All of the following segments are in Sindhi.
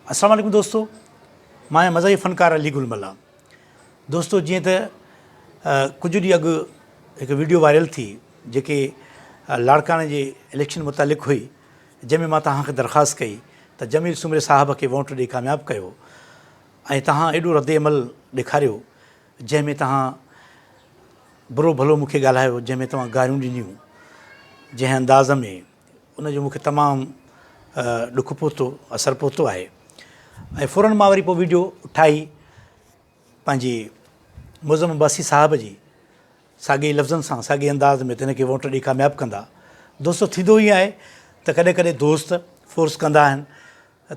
السلام عليڪم دوستو مان آهيان مزاحي فنڪار علي گل ملاح دوستو جيئن ته ڪجهه ڏينهن اڳ هڪ ويڊيو وائرل ٿي جيڪي لاڙڪاڻي جي اليڪشن متعلق هئي جنهن ۾ مان توهان کي درخواست ڪئي ته جميل سومري صاحب کي ووٽ ڏئي ڪامياب ڪيو ۽ توهان ايڏو رد عمل ڏيکاريو جنهن ۾ توهان برو ڀلو مون کي ڳالهايو جنهن ۾ توهان گاريون ڏنيون جنهن انداز ۾ ان جو مون کي تمام ڏک پهتو، اثر پهتو آهي ۽ فورن مان وري پوء ويڊيو ٺاهي پنهنجي معظم عباسي صاحب جي ساڳئي لفظن سان ساڳئي انداز ۾ ته هن کي ووٽ ڏئي ڪامياب ڪندا. دوستو ٿيندو ائين آهي ته ڪڏهن ڪڏهن دوست فورس ڪندا آهن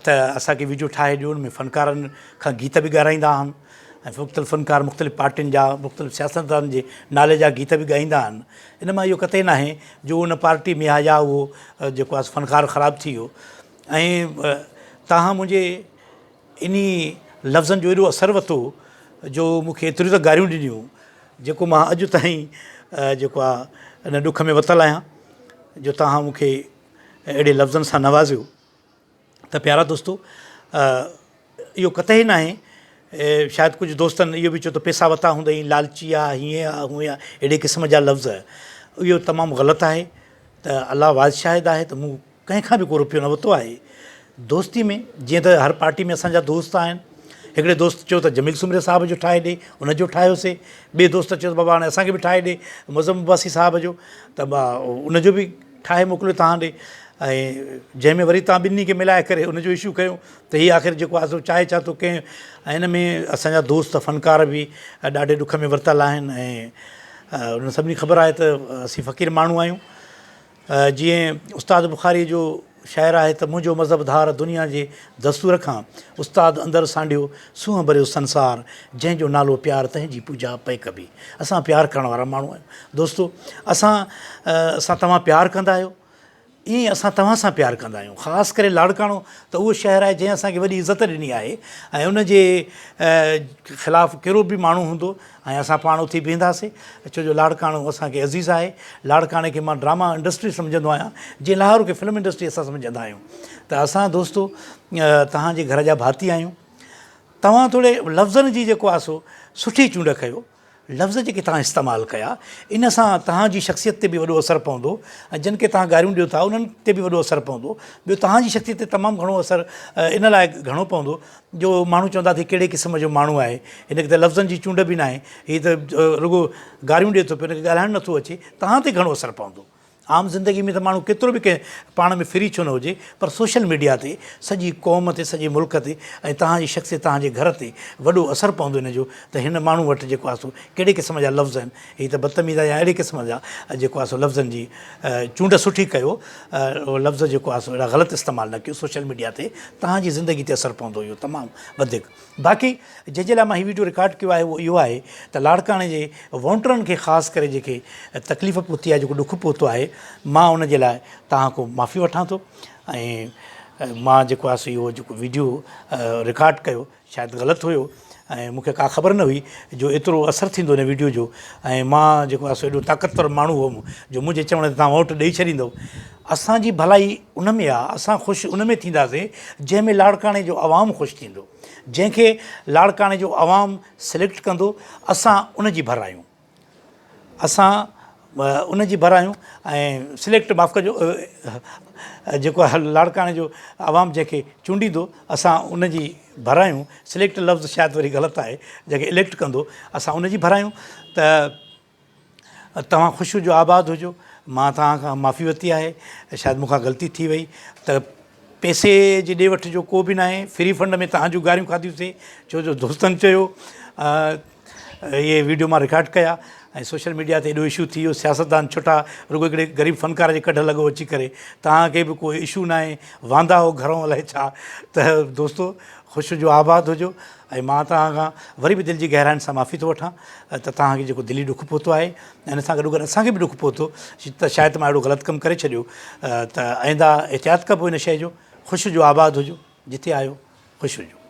ته اسان کي ويڊيو ٺاهي ڏيو ان ۾ فنڪارن کان گيت به ڳارائيندا آهن ۽ مختلف فنڪار مختلف پارٽين جا مختلف سياستدانن جي نالي جا گيت به ڳائيندا آهن ان مان اهو قطعي ناهي جو ان پارٽي ۾ آهي يا اهو جيڪو آهي فنڪار خراب ٿي ويو ۽ تاهم منهنجي انهي لفظن جو ايڏو اثر ورتو جو مون کي ايتريون ته گاريون ڏنيون جيڪو مان اڄ تائين جيڪو آهي ان ڏک ۾ ورتل آهيان جو تاهم مون کي اهڙي لفظن سان نوازيو ته پيارا دوستو اهو قطعي ناهي شايد ڪجهه دوستن اهو به چيو ته پيسا وتا هوندئي لالچي آ هيئن آ هونئن آ اهڙي قسم جا لفظ اهو تمام غلط آهي ته الله واحد شاهد آهي ته مون ڪنهن کان به ڪو روپيو نه ورتو آهي دوستي ۾ جيئن ته هر پارٽي ۾ اسان جا دوست آهن هڪڙي دوست چيو ته جميل سومري صاحب جو ٺاهي ڏي ان جو ٺاهيوسي ٻئي دوست چيو ته بابا هاڻي اسان کي به ٺاهي ڏي معظم عباسي صاحب جو ته ان جو به ٺاهي موڪليو توهان ڏي ۽ جنهن ۾ وري توهان ٻنهي کي ملائي ڪري ان جو اشو ڪيو ته هي آخر جيڪو آهي سو چاهي ڇا ٿو ڪنهن ۽ ان ۾ اسان جا دوست فنڪار به ڏاڍي ڏک ۾ ورتل آهن ۽ انهن سڀني خبر آهي ته اسين فقير ماڻهو آهيون جيئن استاد بخاري جو شعر آهي ته منهنجو مذهب ڌار دنيا جي دستور کان، استاد اندر سانڍيو سونهن ڀريو سنسار، جنهن جو نالو پيار تنهن جي پوڄا پئي ڪبي. اسان پيار ڪرڻ وارا ماڻهو آهيون. دوستو اسان سان توهان پيار ڪندا آهيو ائين ئي اسان توهان سان پيار ڪندا آهيون. خاص ڪري لاڙڪاڻو ته اهو شهر آهي جنهن اسان کي وڏي عزت ڏني آهي ۽ ان جي خلاف ڪهڙو به ماڻهو هوندو ۽ اسان پاڻ اٿي بيهنداسين ڇو جو لاڙڪاڻو اسان کي عزيز آهي لاڙڪاڻي کي مان ڊراما انڊسٽري سمجهندو آهيان جيئن لاهور کي فلم انڊسٽري اسان سمجهندا آهيون ته اسان دوستو توهان جي گهر جا ڀاتي آهيون توهان ٿوري لفظن جي جيڪو آهي سو سٺي چونڊ ڪيو لفظ جيڪي توهان استعمال ڪيا ان سان توهان جي شخصيت تي به وڏو اثر پوندو ۽ جن کي توهان گاريون ڏيو ٿا انهن تي به وڏو اثر پوندو ٻيو توهان جي شخصيت تي تمام گهڻو اثر ان لاء گهڻو پوندو جو ماڻهو چوندا ته هي ڪهڙي قسم جو ماڻهو آهي، هن کي ته لفظن جي چونڊ به ناهي، هي ته رڳو گاريون ڏئي ٿو پيو، هن کي ڳالهائڻ نٿو اچي، توهان تي گهڻو اثر پوندو. عام زندگي ۾ ته ماڻهو ڪيترو به ڪنهن پاڻ ۾ فري ڇو نه هجي پر سوشل ميڊيا تي سڄي قوم تي، سڄي ملڪ تي ۽ توهان جي شخصيت، توهان جي گهر تي وڏو اثر پوندو ان جو ته هن ماڻهو وٽ جيڪو آهي سو ڪهڙي قسم جا لفظ آهن، هي ته بدتميز آهي يا اهڙي قسم جا جيڪو آهي سو لفظن جي چونڊ سٺي ڪيو لفظ جيڪو آهي سو اهڙا غلط استعمال نه ڪيو سوشل ميڊيا تي توهان جي زندگي تي اثر پوندو اهو تمام وڌيڪ باقي جنهن جي لاء مان هي ويڊيو رڪارڊ ڪيو آهي اهو اهو آهي ته لاڙڪاڻي جي وونٽرن کي خاص ڪري جيڪي تڪليف پهتي آهي جيڪو ڏک پهتو آهي مان ان جي لاء توهان کان معافي وٺان ٿو ۽ مان جيڪو آهي سو اهو جيڪو ويڊيو رڪارڊ ڪيو شايد غلط هيو ۽ مون کي ڪا خبر نه هئي جو ايترو اثر ٿيندو ان ويڊيو جو ۽ مان جيڪو آهي سو ايڏو طاقتور ماڻهو هئم جو منهنجي چوڻ تي توهان ووٽ ڏئي ڇڏيندؤ. اسان جي ڀلائي ان ۾ آ، اسان خوش ان ۾ ٿينداسين جنهن ۾ لاڙڪاڻي جو عوام خوش ٿيندو، جنهن کي لاڙڪاڻي جو عوام سليڪٽ ڪندو اسان ان جي ڀر آهيون. اسان ان جي ڀر آهيون ۽ سليڪٽ معاف ڪجو جيڪو آهي لاڙڪاڻي جو عوام جنهن کي چونڊيندو اسان ان جي ڀر آهيون سليڪٽ لفظ شايد وري غلط آهي جنهن کي اليڪٽ ڪندو اسان ان جي ڀر آهيون ته توهان خوش هجو آباد هجو مان توهان کان معافي ورتي آهي شايد مون کان غلطي ٿي وئي ته پئسي جي ڏي وٺ جو ڪو به ناهي فري فنڊ ۾ توهان جون گاريون کاڌيون سين ڇو جو دوستن چيو اهي ويڊيو مان رڪارڊ ڪيا ۽ سوشل ميڊيا تي ايڏو اشو ٿي ويو سياستدان ڇٽا رڳو هڪڙي غريب فنڪار جي ڪڍ لڳو اچي ڪري توهان کي به ڪو اشو ناهي واندا هو گهرون الائي ڇا ته دوستو خوش هجو آباد هجو ۽ مان توهان کان وري به دل جي گهراين سان معافي ٿو وٺان ته توهان کي جيڪو دلي ڏک پهتو آهي ۽ ان سان گڏو گڏ اسان کي به ڏک پهتو ته شايد مان اهڙو غلط ڪم ڪري ڇڏيو ته آئنده احتياط ڪبو ان شيء جو خوش هجو آباد هجو جتي آهيو خوش هجو.